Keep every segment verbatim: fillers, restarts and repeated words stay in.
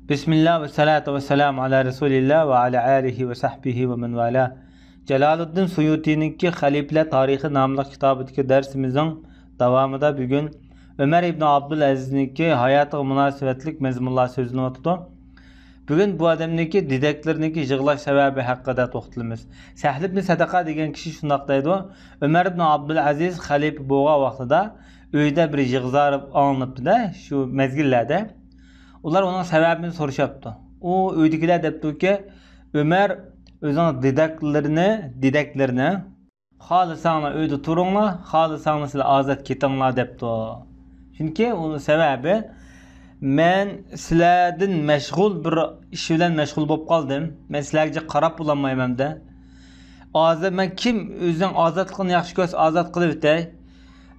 بىسمىللا ۋەسسالاتۇ ۋەسسالامۇ ئالا رەسۇلىللا ۋە ئالا ئالىھى ۋە سەھبىھى ۋە مەن ۋالا. جالالىددىن سۇيۇتىنىڭكى خەلىپىلەر تارىخى ناملىق كىتابىدىكى دەرسىمىزنىڭ داۋامىدا بۈگۈن ئۆمەر ئىبن ئابدۇلئەزىزنىڭكى ھاياتىغا مۇناسىۋەتلىك مەزمۇنلار سۆزلىنىۋاتىدۇ. بۈگۈن بۇ ئادەمنىڭكى دېدەكلىرىنىڭكى يىغلاش سەۋەبى ھەققىدە توختىلىمىز. سەھل ئىبن سەدەقە دېگەن كىشى شۇنداق دەيدۇ، ئۆمەر ئىبن ئابدۇلئەزىز خەلىپە بولغان ۋاقتىدا ئۆيدە بىر يىغا-زار ئاڭلىنىپتۇ-دە، شۇ مەزگىللەردە. ئۇلار ئۇنىڭ سەۋەبىنى سورىشاپتۇ. ئۇ ئۆيدىكىلەر دەپتۇكى، ئۆمەر ئۆزىنىڭ دېدەكلىرىنى، دېدەكلىرىنى، «خالىساڭلار ئۆيدە تۇرۇڭلار، خالىساڭلار سىلەر ئازاد كېتىڭلار» دەپتۇ. چۈنكى ئۇنىڭ سەۋەبى، «مەن سىلەردىن مەشغۇل بىر ئىش بىلەن مەشغۇل بولۇپ قالدىم. مەن سىلەرگە قاراپ بولالمايمەن» دە. ھازىر مەن كىم ئۆزىنىڭ ئازادلىقىنى ياخشى كۆرسە ئازاد قىلىۋېتەي.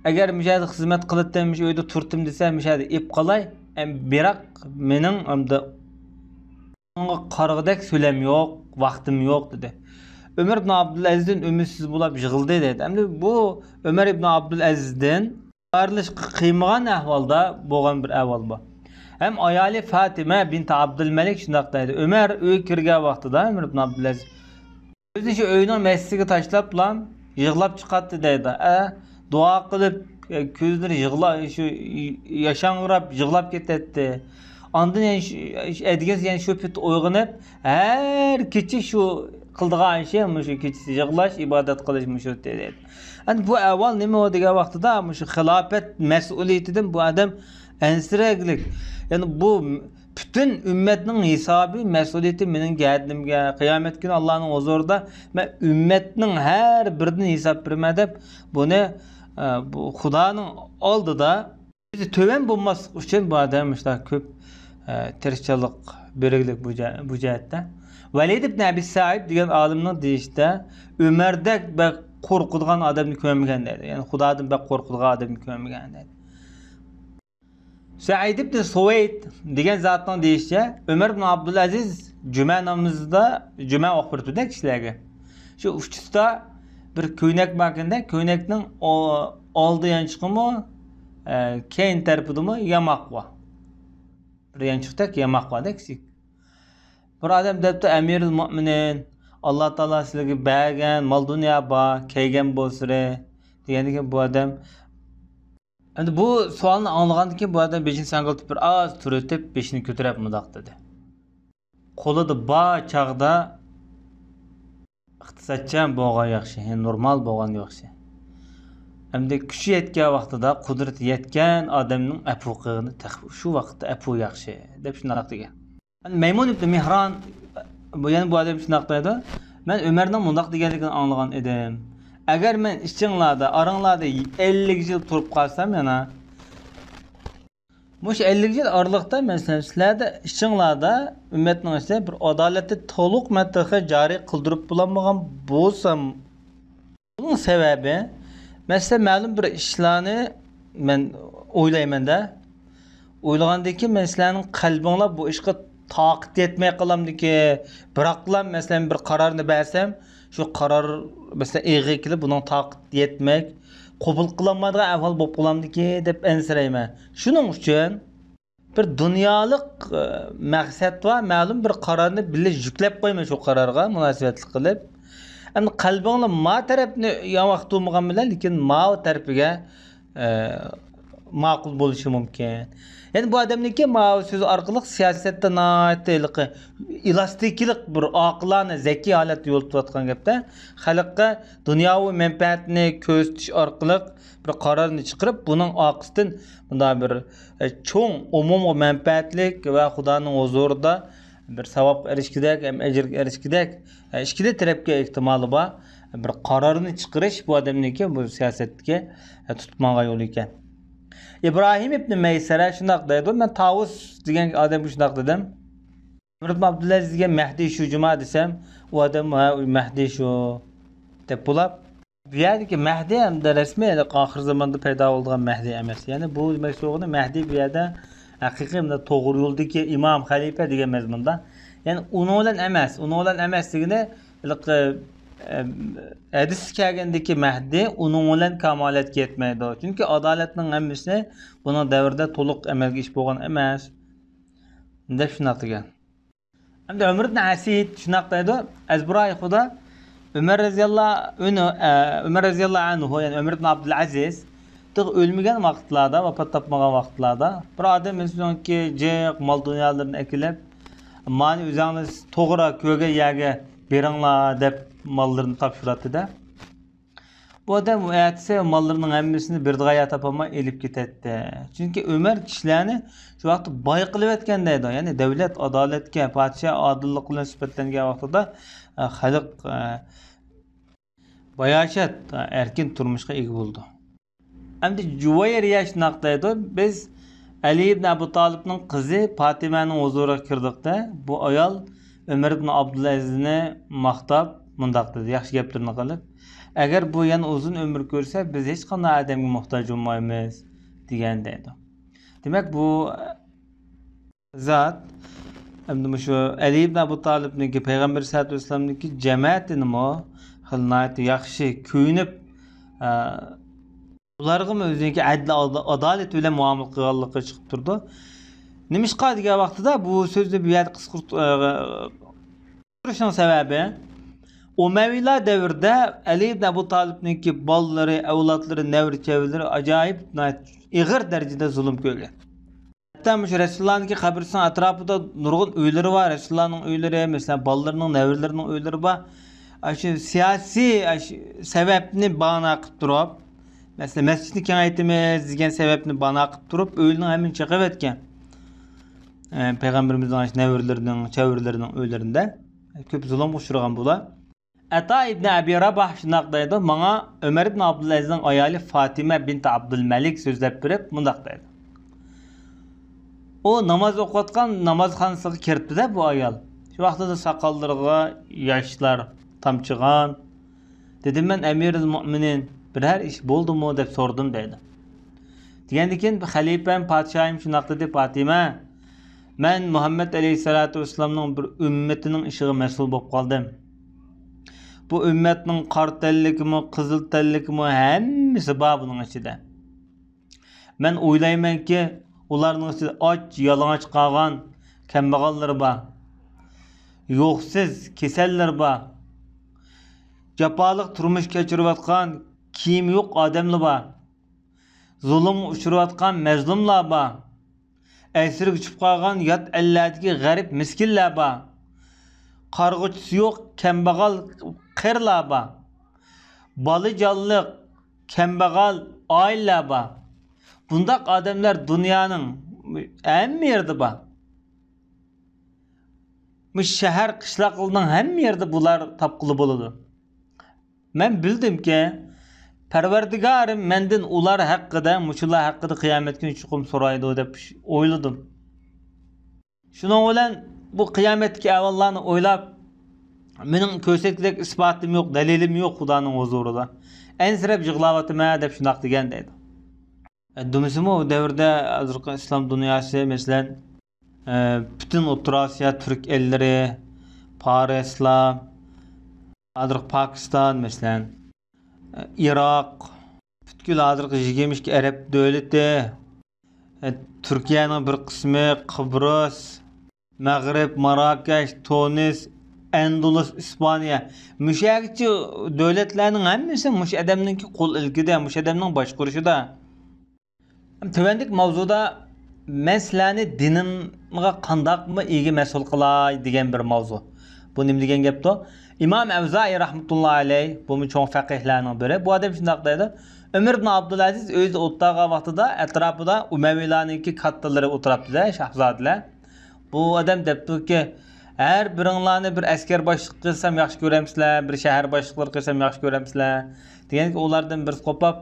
ئەگەر مۇشۇ يەردە خىزمەت قىلاتتىم، مۇشۇ ئۆيدە تۇرتتۇم دېسە، مۇشۇ يەردە ئېلىپ قالاي. ئەم، بىراق مېنىڭ ئەمدى ئۇنىڭغا قارىغۇدەك سۆلەم يوق، ۋاقتىم يوق، دېدى. ئۆمەر ئىبن ئابدۇلئەزىزدىن ئۈمىدسىز بولۇپ يىغلىدى، دەيدۇ. ئەمدى بۇ ئۆمەر ئىبن ئابدۇلئەزىزدىن ئايرىلىشقا قىيمىغان ئەھۋالدا بولغان بىر ئەھۋال بۇ. ھەم ئايالى فاتىمە بىنت ئابدۇلمەلىك شۇنداق دەيدۇ. ئۆمەر ئۆيگە كىرگەن ۋاقتىدا ئۆمەر ئىبن ئابدۇلئەزىز ئۆزىنى شۇ ئۆينىڭ مەسچىتىگە تاشلاپلا يىغلاپ چىقاتتى دەيدۇ. ئە، دۇئا قىلىپ، ئە، كۆزلىرى يىغلا-، شۇ ياشاڭغىراپ يىغلاپ كېتەتتى. ئاندىن يەنە شۇ، ئەتىگەنسى يەنە شۇ پېتى ئويغىنىپ، ھەر كېچە شۇ قىلىدىغان ئىشى مۇشۇ كېچىسى يىغلاش، ئىبادەت قىلىش مۇشۇ دەيدۇ. ئەمدى بۇ ئەھۋال نېمە دېگەن ۋاقتىدا، مۇشۇ خىلاپەت مەسئۇلىيىتىدىن بۇ ئادەم ئەنسىرەگلىك. يەنى بۇ پۈتۈن ئۈممەتنىڭ ھېسابى، مەسئۇلىيىتى مېنىڭ گەدىنىمگە. قىيامەت كۈنى ئاللانىڭ ھۇزۇرىدا مەن ئۈممەتنىڭ ھەر بىرىدىن ھېساب بېرىمەن دەپ، بۇنى، ئە، بۇ خۇدانىڭ ئالدىدا ئۆزى تۆۋەن بولماسلىق ئۈچۈن بۇ ئادەم مۇشۇنداق كۆپ، ئە، تىرىشچانلىق بېرىگلىك بۇ جە-، بۇ جەھەتتە. ۋەلىد ئىبن ئەبى سائىب دېگەن ئالىمنىڭ دېيىشىچە، ئۆمەردەك بەك قورقىدىغان ئادەمنى كۆرمىگەن دەيدۇ. يەنى خۇدادىن بەك قورقىدىغان ئادەمنى كۆرمىگەن دەيدۇ. سەئىد ئىبن سۇۋەيد دېگەن زاتنىڭ دېيىشىچە، ئۆمەر ئىبن ئابدۇلئەزىز جۈمە نامىزىدا جۈمە ئوقۇپ بېرىپتۇ-دە كىشىلەرگە. شۇ ئۇچىسىدا بىر كۆينەك باركەن-دە، كۆينەكنىڭ ئو-، ئالدى يانچۇقىمۇ، ئە، كەينى تەرىپىدىمۇ ياماق بار. بىر يانچۇقتەك ياماق بار-دە كىچىك. بىر ئادەم دەپتۇ، «ئەمىرۇل مۆمىنىن، ئاللا تائالا سىلەرگە بەرگەن مال-دۇنيا بار، كەيگەن بولسىرى» دېگەندىكىن بۇ ئادەم ئەمدى بۇ سوئالنى ئاڭلىغاندىن كېيىن بۇ ئادەم بېشىنى ساڭگىلىتىپ، بىر ئاز تۈرۈتۈپ، بېشىنى كۆتۈرۈپ مۇنداق دېدى. قولىدا بار چاغدا ئىقتىسادچان بولغان ياخشى، يەنى نورمال بولغان ياخشى. ئەمدى كۈچى يەتكەن ۋاقتىدا، قۇدرىتى يەتكەن ئادەمنىڭ ئەپۇ قىلغىنى تېخى شۇ ۋاقىتتا ئەپۇ ياخشى، دەپ شۇنداق دېگەن. مەيمۇن ئىبن مېھران، بۇ، يەنە بۇ ئادەم شۇنداق دەيدۇ، مەن ئۆمەرنىڭ مۇنداق دېگەنلىكىنى ئاڭلىغان ئىدىم. ئەگەر مەن ئىچىڭلاردا، ئاراڭلاردا ئەللىك يىل تۇرۇپ قالسام يەنە، مۇشۇ ئەللىك يىل ئارىلىقتا، مەسىلەن، سىلەردە ئىچىڭلاردا، ئۈممەتنىڭ ئىچىدە بىر ئادالەتنى تولۇق مەن تېخى جارى قىلدۇرۇپ بولالمىغان بولسام، بۇنىڭ سەۋەبى، مەسىلەن، مەلۇم بىر ئىشلارنى مەن ئويلايمەن-دە. ئويلىغاندىن كېيىن مەن سىلەرنىڭ قەلبىڭلار بۇ ئىشقا تاقىت يەتمەي قالامدىكى، بىراقلا، مەسىلەن، بىر قارارنى بەرسەم، شۇ قارار، مەسىلەن، ئېغىر كېلىپ، بۇنىڭ تاقىت يەتمەي، قوبۇل قىلالمايدىغان ئەھۋال بولۇپ قالامدىكى دەپ ئەنسىرەيمەن. شۇنىڭ ئۈچۈن بىر دۇنيالىق، ئە، مەقسەت بار، مەلۇم بىر قارارنى بىللە يۈكلەپ قويىمەن شۇ قارارغا مۇناسىۋەتلىك قىلىپ. ئەمدى قەلبىڭلار ما تەرەپنى ياڭاق تۇرمىغان بىلەن، لېكىن ماۋۇ تەرىپىگە، ئە، ماقۇل بولۇشى مۇمكىن. يەنى بۇ ئادەمنىڭكى ماۋۇ سۆزى ئارقىلىق سىياسەتتە ناھايىتى ھېلىقى ئېلاستىكىلىق، بىر ئاقىلانە، زەكىي ھالەتتە يول تۇتۇۋاتقان گەپتە. خەلققە دۇنياۋى مەنپەئەتنى كۆرسىتىش ئارقىلىق بىر قارارنى چىقىرىپ، بۇنىڭ ئارقىسىدىن مۇنداق بىر، ئە، چوڭ ئومۇمغا مەنپەئەتلىك ۋە خۇدانىڭ ھۇزۇرىدا بىر ساۋابقا ئېرىشكۈدەك ھەم ئەجىرگە ئېرىشكۈدەك، ئە، ئىككىلا تەرەپكە ئېھتىمالى بار بىر قارارنى چىقىرىش بۇ ئادەمنىڭكى بۇ سىياسەتتىكى، ئە، تۇتۇپ ماڭغان يولى ئىكەن. ئىبراھىم ئىبنى مەيسەرە شۇنداق دەيدۇ، مەن تاۋۇس دېگەن ئادەمگە شۇنداق دېدىم. ئۆمەر ئىبن ئابدۇلئەزىز دېگەن مەھدى شۇ جۇما دېسەم، ئۇ ئادەم، ھە، ئۇ مەھدى شۇ دەپ بولاپ، بۇ يەردىكى مەھدى ئەمدى رەسمىي، ھېلىقى ئاخىر زاماندا پەيدا بولىدىغان مەھدى ئەمەس. يەنى بۇ دېمەكچى بولغىنى مەھدى بۇ يەردە ھەقىقىي مۇنداق توغرا يولدىكى ئىمام، خەلىپە دېگەن مەزمۇندا. يەنى ئۇنىڭ بىلەن ئەمەس، ئۇنىڭ بىلەن ئەمەس دېگىنى ھېلىقى، ئەم، ھەدىستە كەلگەندىكى مەھدى ئۇنىڭ بىلەن كامالەتكە يەتمەيدۇ. چۈنكى ئادالەتنىڭ ھەممىسى بۇنىڭ دەۋرىدە تولۇق ئەمەلگە ئېشىپ بولغان ئەمەس. دەپ شۇنداق دېگەن. ئەمدى ئۆمەر ئىبن ئەسىد شۇنداق دەيدۇ، ئەزبىرايىخۇدا ئۆمەر رەزىياللا ئۆنۈ-، ئە، ئۆمەر رەزىياللا ئەنھۇ، يەنى ئۆمەر ئىبن ئابدۇلئەزىز تېخى ئۆلمىگەن ۋاقىتلاردا، ۋاپات تاپمىغان ۋاقىتلاردا بىر ئادەم ئۆزىنىڭكى جىق مال-دۇنيالىرىنى ئەكېلىپ، مانى ئۆزۈڭلار توغرا كۆرگەن يەرگە بېرىڭلار دەپ ماللىرىنى تاپشۇراتتى-دە. بۇ ئادەم ئەتىسى ماللىرىنىڭ ھەممىسىنى بېرىدىغان يەر تاپالماي ئېلىپ كېتەتتى. چۈنكى ئۆمەر كىشىلەرنى شۇ ۋاقىتتا باي قىلىۋەتكەن دەيدۇ. يەنى دەۋلەت ئادالەتكە، پادىشاھ ئادىللىق بىلەن سۈپەتلەنگەن ۋاقتىدا، ئە، خەلق، ئە، باياشات، ئە، ئەركىن تۇرمۇشقا ئىگە بولىدۇ. ئەمدى جۇۋەيرىيە شۇنداق دەيدۇ، بىز ئەلى ئىبن ئەبۇ تالىپنىڭ قىزى پاتىمەنىڭ ھۇزۇرىغا كىردۇق-دە، بۇ ئايال ئۆمەر ئىبن ئابدۇلئەزىزنى ماختاپ مۇنداق دېدى، ياخشى گەپلىرىنى قىلىپ، ئەگەر بۇ يەنە ئۇزۇن ئۆمۈر كۆرسە، بىز ھېچقانداق ئادەمگە موھتاج بولمايمىز، دېگەن دەيدۇ. دېمەك، بۇ زات، ئەمدى مۇشۇ ئەلى ئىبن ئەبۇ تالىپنىڭكى، پەيغەمبەر سەللەللاھۇ ئەلەيھى ۋەسەللەمنىڭكى جەمەتىنىمۇ خېلى ناھايىتى ياخشى كۆيۈنۈپ، ئە، ئۇلارغىمۇ ئۆزىنىڭكى ئەدل، ئادالىتى بىلەن مۇئامىلە قىلغانلىقى چىقىپ تۇرىدۇ. نېمىشقا دېگەن ۋاقتىدا بۇ سۆزنى بۇ يەردە قىسقۇرت-، ئە، قىسقۇرتۇشنىڭ سەۋەبى، ئۇمەۋىيلار دەۋرىدە ئەلى ئىبن ئەبۇ تالىپنىڭكى بالىلىرى، ئەۋلادلىرى، نەۋرە-چەۋرىلىرى ئاجايىپ ئېغىر دەرىجىدە زۇلۇم كۆرگەن. ھەتتا مۇشۇ رەسۇلۇللانىڭكى قەبرىسىنىڭ ئەتراپىدا نۇرغۇن ئۆيلىرى بار، رەسۇلۇللانىڭ ئۆيلىرى، مەسىلەن، بالىلىرىنىڭ، نەۋرىلىرىنىڭ ئۆيلىرى بار. ئاشۇ سىياسىي، ئاشۇ سەۋەبنى باھانە قىلىپ تۇرۇپ، مەسىلەن، مەسچىتنى كېڭەيتىمىز دېگەن سەۋەبنى باھانە قىلىپ تۇرۇپ، ئۆيىنىڭ ھەممىنى چېقىۋەتكەن. ئە، پەيغەمبىرىمىزنىڭ ئاشۇ نەۋرىلىرىنىڭ، چەۋرىلىرىنىڭ ئۆيلىرىدە كۆپ زۇلۇمغا ئۇچرىغان بۇلار. ئەتا ئىبنى ئەبى راباھ شۇنداق دەيدۇ، ماڭا ئۆمەر ئىبن ئابدۇلئەزىزنىڭ ئايالى فاتىمە بىنت ئابدۇلمەلىك سۆزلەپ بېرىپ مۇنداق دەيدۇ. ئۇ ناماز ئوقۇۋاتقان نامازخانىسىغا كىرىپتۇ-دە بۇ ئايال. شۇ ۋاقتىدا ساقاللىرىغا ياشلار تامچىغان. دېدىم مەن، ئەمىرىل مۇئمىنىن، بىرەر ئىش بولدىمۇ دەپ سورىدىم دەيدۇ. دېگەندىن كېيىن خەلىپەم، پادىشاھىم شۇنداق دېدى، پاتىمە، مەن مۇھەممەد ئەلەيھىسسالاتۇ ۋەسسالامنىڭ بىر ئۈممىتىنىڭ ئىشىغا مەسئۇل بولۇپ قالدىم. بۇ ئۈممەتنىڭ قارا تەنلىكىمۇ، قىزىل تەنلىكىمۇ ھەممىسى بار بۇنىڭ ئىچىدە. مەن ئويلايمەنكى، ئۇلارنىڭ ئىچىدە ئاچ، يالىڭاچ قالغان كەمبەغەللىرى بار. يوقسىز، كېسەللىرى بار. جاپالىق تۇرمۇش كەچۈرۈۋاتقان، كىيىمى يوق ئادەملەر بار. زۇلۇمغا ئۇچراۋاتقان مەزلۇملار بار. ئەسىرگە چۈشۈپ قالغان يات ئەللەردىكى غەرىب مىسكىنلەر بار. قارىغۇچىسى يوق كەمبەغەل قېرىلار بار. بالا جانلىق كەمبەغەل ئائىلىلەر بار. بۇنداق ئادەملەر دۇنيانىڭ ھەممە يېرىدە بار. مۇشۇ شەھەر، قىشلاقلارنىڭ ھەممە يېرىدە بۇلار تاپقىلى بولىدۇ. مەن بىلدىمكى، پەرۋەردىگارىم مەندىن ئۇلار ھەققىدە، مۇشۇلار ھەققىدە قىيامەت كۈنى چوقۇم سورايدۇ دەپ ئويلىدىم. شۇنىڭ بىلەن بۇ قىيامەتتىكى ئەھۋاللارنى ئويلاپ، مېنىڭ كۆرسەتكۈدەك ئىسپاتىم يوق، دەلىلىم يوق خۇدانىڭ ھۇزۇرىدا. ئەنسىرەپ يىغلاۋاتىمەن دەپ شۇنداق دېگەن دەيدۇ. دېمىسىمۇ، ئۇ دەۋردە ھازىرقى ئىسلام دۇنياسى، مەسىلەن، ئە، پۈتۈن ئوتتۇرا ئاسىيا تۈرك ئەللىرى، پارسلار، ھازىرقى پاكىستان، مەسىلەن، ئە، ئىراق، پۈتكۈل ھازىرقى يىگىرمە ئىككى ئەرەب دۆلىتى، ئە، تۈركىيەنىڭ بىر قىسمى، قىبرىس، مەغرىب، ماراكەش، تۇنىس، ئەندۇلۇس، ئىسپانىيە. مۇشۇ يەرگىچە دۆلەتلەرنىڭ ھەممىسى مۇشۇ ئادەمنىڭكى قول ئىلكىدە، مۇشۇ ئادەمنىڭ باشقۇرۇشىدا. تۆۋەندىكى ماۋزۇدا مەن سىلەرنى دىنىمغا قانداقمۇ ئىگە مەسئۇل قىلاي دېگەن بىر ماۋزۇ. بۇ نېمە دېگەن گەپتۇ؟ ئىمام ئەۋزائىي رەھمەتۇللا ئەلەيھ، بۇمۇ چوڭ فەقىھلەرنىڭ بىرى. بۇ ئادەم شۇنداق دەيدۇ، ئۆمەر ئىبن ئابدۇلئەزىز ئۆزى ئولتۇرغان ۋاقتىدا ئەتراپىدا ئۇمەۋىيلارنىڭكى كاتتىلىرى ئولتۇراپتۇ-دە، شاھزادىلەر. بۇ ئادەم دەپتۇكى، ھەر بىرىڭلارنى بىر ئەسكەر باشلىقى قىلسام ياخشى كۆرەمسىلەر، بىر شەھەر باشلىقلىرى قىلسام ياخشى كۆرەمسىلەر؟ دېگەندىكىن ئۇلاردىن بىرسى قوپاپ،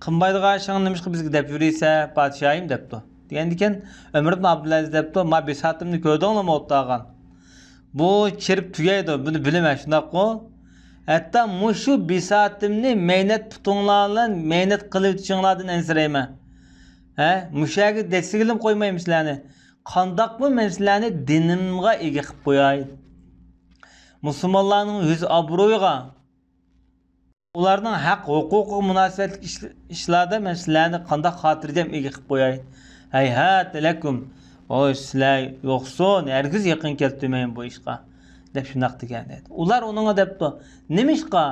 قىلمايدىغان ئىشىڭنى نېمىشقا بىزگە دەپ يۈرىسەن، پادىشاھىم؟ دەپتۇ. دېگەندىكىن ئۆمەر ئىبن ئابدۇلئەزىز دەپتۇ، ما بىساتىمنى كۆردۈڭلارمۇ ئوتتاغان؟ بۇ چىرىپ تۈگەيدۇ، بۇنى بىلىمەن، شۇنداققۇ؟ ھەتتا مۇشۇ بىساتىمنى مەينەت پۇتۇڭلار بىلەن مەينەت قىلىۋېتىشىڭلاردىن ئەنسىرەيمەن. ھە؟ مۇشۇ يەرگە دەسسىگىلىمۇ قويمايمەن سىلەرنى. قانداقمۇ مەن سىلەرنى دىنىمغا ئىگە قىلىپ قوياي؟ مۇسۇلمانلارنىڭ يۈز ئابرۇيىغا، ئۇلارنىڭ ھەق ھوقۇقىغا مۇناسىۋەتلىك ئىش-، ئىشلاردا مەن سىلەرنى قانداق خاتىرجەم ئىگە قىلىپ قوياي؟ ھەيھات لەكۇم، ۋوي، سىلەر يوقسۇن، ھەرگىز يېقىن كەلتۈرمەيمەن بۇ ئىشقا، دەپ شۇنداق دېگەن دەيدۇ. ئۇلار ئۇنىڭغا دەپتۇ، نېمىشقا؟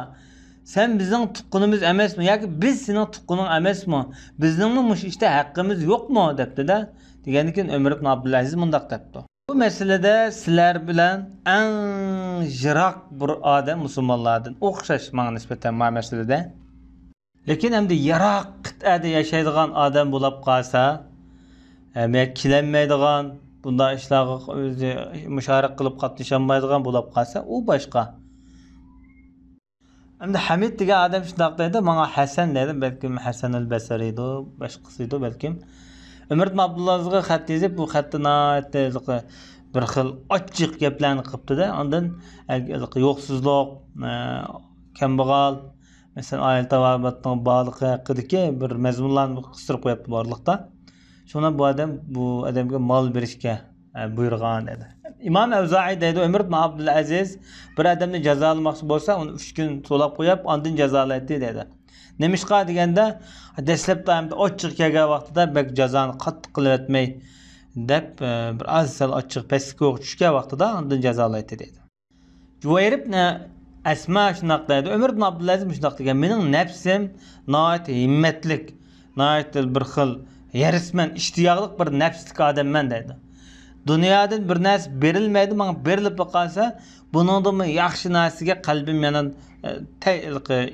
سەن بىزنىڭ تۇغقىنىمىز ئەمەسمۇ ياكى بىز سېنىڭ تۇغقىنىڭ ئەمەسمۇ؟ بىزنىڭمۇ مۇشۇ ئىشتا ھەققىمىز يوقمۇ؟ دەپتۇ-دە. دېگەندىن كېيىن ئۆمەر ئىبن ئابدۇلئەزىز مۇنداق دەپتۇ. بۇ مەسىلىدە سىلەر بىلەن ئەڭ يىراق بىر ئادەم مۇسۇلمانلاردىن ئوخشاش ماڭا نىسبەتەن ما مەسىلىدە. لېكىن ئەمدى يىراق قىتئەدە ياشايدىغان ئادەم بولاپ قالسا، ھەم يا كېلەلمەيدىغان، بۇنداق ئىشلارغا ئۆزى مۇشارىكە قىلىپ قاتنىشالمايدىغان بولاپ قالسا، ئۇ باشقا. ئەمدى ھەمىد دېگەن ئادەم شۇنداق دەيدۇ، ماڭا ھەسەن دەيدۇ، بەلكىم ھەسەنۇل بەسرىدۇ، باشقىسىدۇ بەلكىم. ئۆمەر ئىبن ئابدۇللازغا خەت يېزىپ، بۇ خەتتە ناھايىتى بىر خىل ئاچچىق گەپلەرنى قىپتۇ-دە. ئاندىن يوقسۇزلۇق، كەمبەغەل، مەسىلەن، ئائىلە تاۋابىئاتنىڭ بارلىقى ھەققىدىكى بىر مەزمۇنلارنى قىستۇرۇپ قويۇپتۇ بارلىقتا. شۇڭا بۇ ئادەم، بۇ ئادەمگە مال بېرىشكە، ئە، بۇيرۇغان دەيدۇ. ئىمام ئەۋزائىي دەيدۇ، ئۆمەر ئىبن ئابدۇلئەزىز بىر ئادەمنى جازالىماقچى بولسا، ئۇنى ئۈچ كۈن سولاپ قويۇپ، ئاندىن جازالايتتى دەيدۇ. نېمىشقا دېگەندە، دەسلەپتە ئەمدى ئاچچىقى كەلگەن ۋاقتىدا بەك جازانى قاتتىق قىلىۋەتمەي دەپ، ئە، بىر ئاز سەل ئاچچىقى پەسكە چۈشكەن ۋاقتىدا ئاندىن جازالايتتى دەيدۇ. جۇۋەيرىبنى ئەسما شۇنداق دەيدۇ، ئۆمەر ئىبن ئابدۇلئەزىز مۇشۇنداق دېگەن، مېنىڭ نەپسىم ناھايىتى ھىممەتلىك، ناھايىتى بىر خىل ھېرىسمەن، ئىشتىياقلىق بىر نەپسلىك ئادەممەن دەيدۇ. دۇنيادىن بىر نەرسە بېرىلمەيدۇ، ماڭا بېرىلىپلا قالسا، بۇنىڭدىنمۇ ياخشى نەرسىگە قەلبىم يەنە، ئە، تەي-،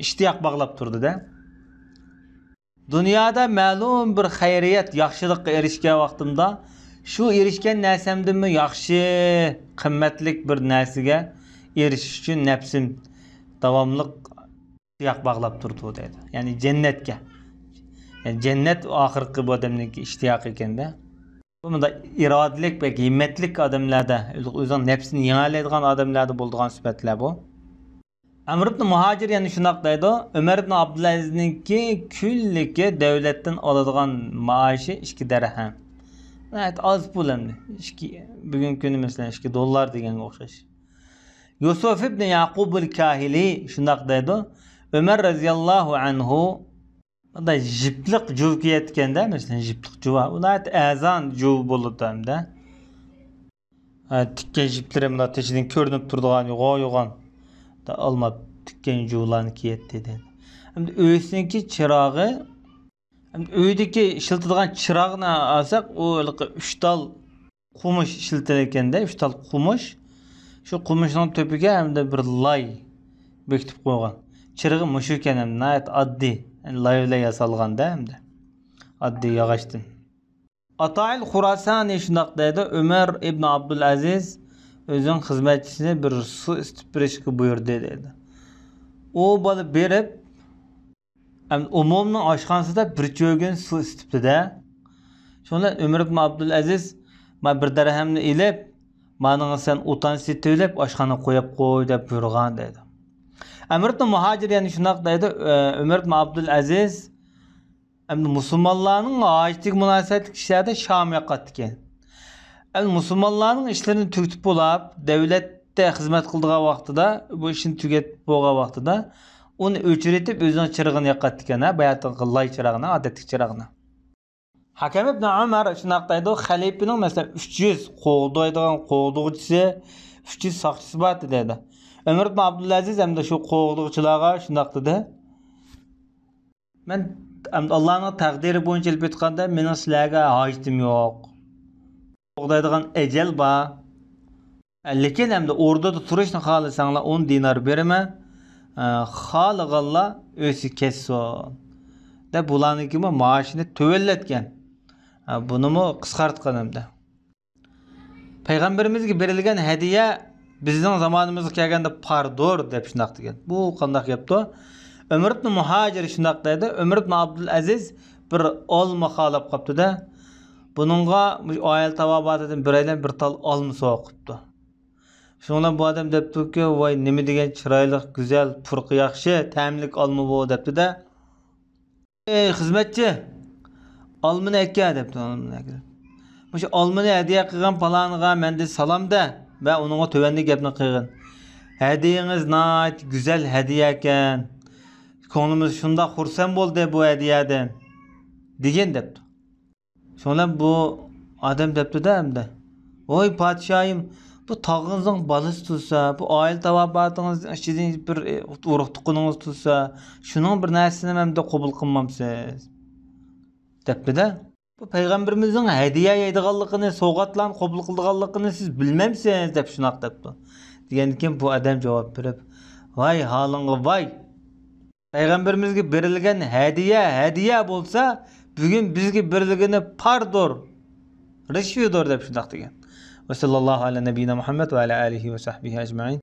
ئىشتىياق باغلاپ تۇرىدۇ-دە. دۇنيادا مەلۇم بىر خەيرىيەت، ياخشىلىققا ئېرىشكەن ۋاقتىمدا، شۇ ئېرىشكەن نەرسەمدىنمۇ ياخشى، قىممەتلىك بىر نەرسىگە ئېرىشىش ئۈچۈن نەپسىم داۋاملىق ئىشتىياق باغلاپ تۇرىدۇ دەيدۇ. يەنى جەننەتكە. يەنى جەننەت ئاخىرقى بۇ ئادەمنىڭكى ئىشتىياقى ئىكەن-دە. بۇ مۇنداق ئىرادىلىك، بەك ھىممەتلىك ئادەملەردە، ئۆزىنىڭ نەپسىنى يېڭەلەيدىغان ئادەملەردە بولىدىغان سۈپەتلەر بۇ. ئەمر ئىبن مۇھاجىر يەنە شۇنداق دەيدۇ، ئۆمەر ئىبن ئابدۇلئەزىزنىڭكى كۈنلۈكى دەۋلەتتىن ئالىدىغان مائاشى ئىككى دەرھەم. ناھايىتى ئاز پۇل ئەمدى. ئىككى، بۈگۈنكى كۈنى مەسىلەن ئىككى دوللار دېگەنگە ئوخشاش. يۈسۈف ئىبن يەقۇبۇل كاھىلى شۇنداق دەيدۇ، ئۆمەر رەزىياللاھۇ ئەنھۇ مۇنداق يىپلىق جۇۋا كىيەتتىكەن-دە، مەسىلەن، يىپلىق جۇۋا. ئۇ ناھايىتى ئەرزان جۇۋا بولىدۇ ئەمدى. ھە، تىككەن يىپلىرى مۇنداق تېشىدىن كۆرۈنۈپ تۇرىدىغان يوغان-يوغان ئالما تىككەن جۇۋىلارنى كىيەتتى دەيدۇ. ئەمدى ئۆيىسىنىڭكى چىراغى، ئەمدى ئۆيدىكى ئىشلىتىدىغان چىراغنى ئالساق، ئۇ ھېلىقى ئۈچ تال قومۇش ئىشلىتىلگەندە، ئۈچ تال قومۇش. شۇ قومۇشنىڭ تۆپىگە ئەمدى بىر لاي بېكىتىپ قويغان. چىرىغى مۇشۇ ئىكەن، ئەمدى ناھايىتى ئاددىي، لاي بىلەن ياسالغاندا ئەمدى. ئاددىي ياغاچتىن. ئاتائىل خۇراسانى شۇنداق دەيدۇ، ئۆمەر ئىبن ئابدۇلئەزىز ئۆزىنىڭ خىزمەتچىسىنى بىر سۇ ئىسىتىپ بېرىشكە بۇيرۇدى دەيدۇ. ئۇ بالا بېرىپ، ئەمدى ئومۇمنىڭ ئاشخانىسىدا بىر چۆگۈن سۇ ئىسىتىپتۇ-دە. شۇنىڭ بىلەن ئۆمەر ئىبن ئابدۇلئەزىز، ما بىر دەرھەمنى ئېلىپ، مانىڭغا سەن ئوتان سېتىۋېلىپ، ئاشخانا قويۇپ قوي، دەپ بۇيرۇغان دەيدۇ. ئەمر ئىبن مۇھاجىر يەنە شۇنداق دەيدۇ، ئۆمەر ئىبن ئابدۇلئەزىز ئەمدى مۇسۇلمانلارنىڭ ھاجىتىگە مۇناسىۋەتلىك ئىشلاردا شام ياقاتتىكەن. ئەمدى مۇسۇلمانلارنىڭ ئىشلىرىنى تۈگىتىپ بولاپ، دەۋلەتتە خىزمەت قىلىدىغان ۋاقتىدا، بۇ ئىشنى تۈگەتىپ بولغان ۋاقتىدا، ئۇنى ئۆچۈرۈۋېتىپ، ئۆزىنىڭ چىرىغىنى ياقاتتىكەن، ھە، باياتىنقى لاي چىراغنى، ئادەتتىكى چىراغنى. ھاكەم ئىبن ئۆمەر شۇنداق دەيدۇ، خەلىپىنىڭ، مەسىلەن، ئۈچ يۈز قوغدايدىغان قوغدىغۇچىسى، ئۈچ يۈز ساقچىسى بار ئىدى دەيدۇ. ئۆمەر ئىبن ئابدۇلئەزىز ئەمدى شۇ قوغدىغۇچىلارغا شۇنداق دېدى. مەن ئەمدى ئاللانىڭ تەقدىرى بويىچە ئېلىپ ئېيتقاندا، مېنىڭ سىلەرگە ھاجىتىم يوق. قوغدايدىغان ئەجەل بار. لېكىن ئەمدى ئوردىدا تۇرۇشنى خالىساڭلار، ئون دىنار بېرىمەن. خالىغانلار ئۆيسىز كەتسۇن، دەپ بۇلارنىڭكىمۇ مائاشىنى تۆۋەنلەتكەن. بۇنىمۇ قىسقارتقان ئەمدى. پەيغەمبىرىمىزگە بېرىلگەن ھەدىيە بىزنىڭ زامانىمىزغا كەلگەندە پاردۇر، دەپ شۇنداق دېگەن. بۇ قانداق گەپتۇ؟ ئۆمەر ئىبن مۇھاجىر شۇنداق دەيدۇ، ئۆمەر ئىبن ئابدۇلئەزىز بىر ئالما خالاپ قاپتۇ-دە، بۇنىڭغا مۇشۇ ئائىلە تاۋابىئاتىدىن بىرەيلەن بىر تال ئالما سوۋغا قىپتۇ. شۇنىڭ بىلەن بۇ ئادەم دەپتۇكى، ۋاي، نېمە دېگەن چىرايلىق، گۈزەل، پۇرىقى ياخشى، تەملىك ئالما بۇ، دەپتۇ-دە. ئەي خىزمەتچى، ئالمىنى ئەكە، دەپتۇ. ئالمىنى ئەكە. مۇشۇ ئالمىنى ھەدىيە قىلغان پالانىغا مەندىن سالام دە ۋە ئۇنىڭغا تۆۋەندىكى گەپنى قىلغىن. ھەدىيىڭىز ناھايىتى گۈزەل ھەدىيە ئىكەن. كۆڭلىمىز شۇنداق خۇرسەن بولدى بۇ ھەدىيەدىن، دېگىن، دەپتۇ. شۇنىڭ بىلەن بۇ ئادەم دەپتۇ-دە ئەمدى، ۋاي پادىشاھىم، بۇ تاغىڭىزنىڭ بالىسى تۇرسا، بۇ ئائىلە تاۋابىئاتىڭىزنىڭ ئىچىدىن بىر، ئە، ئۇرۇق-تۇغقىنىڭىز تۇرسا، شۇنىڭ بىر نەرسىسىنى ئەمدى قوبۇل قىلمامسىز؟ دەپتۇ-دە. بۇ پەيغەمبىرىمىزنىڭ ھەدىيە يەيدىغانلىقىنى، سوۋغاتلارنى قوبۇل قىلىدىغانلىقىنى سىز بىلمەمسىز؟ دەپ شۇنداق دەپتۇ. دېگەندىكىن بۇ ئادەم جاۋاب بېرىپ، ۋاي ھالىڭغا ۋاي! پەيغەمبىرىمىزگە بېرىلگەن ھەدىيە ھەدىيە بولسا، بۈگۈن بىزگە بېرىلگىنى پاردۇر، رىشۋىدۇر دەپ شۇنداق دېگەن. ۋە ساللاللاھۇ ئەلا نەبىينا مۇھەممەد ۋە ئەلا ئالىھى ۋە سەھبىھى ئەجمەئىن.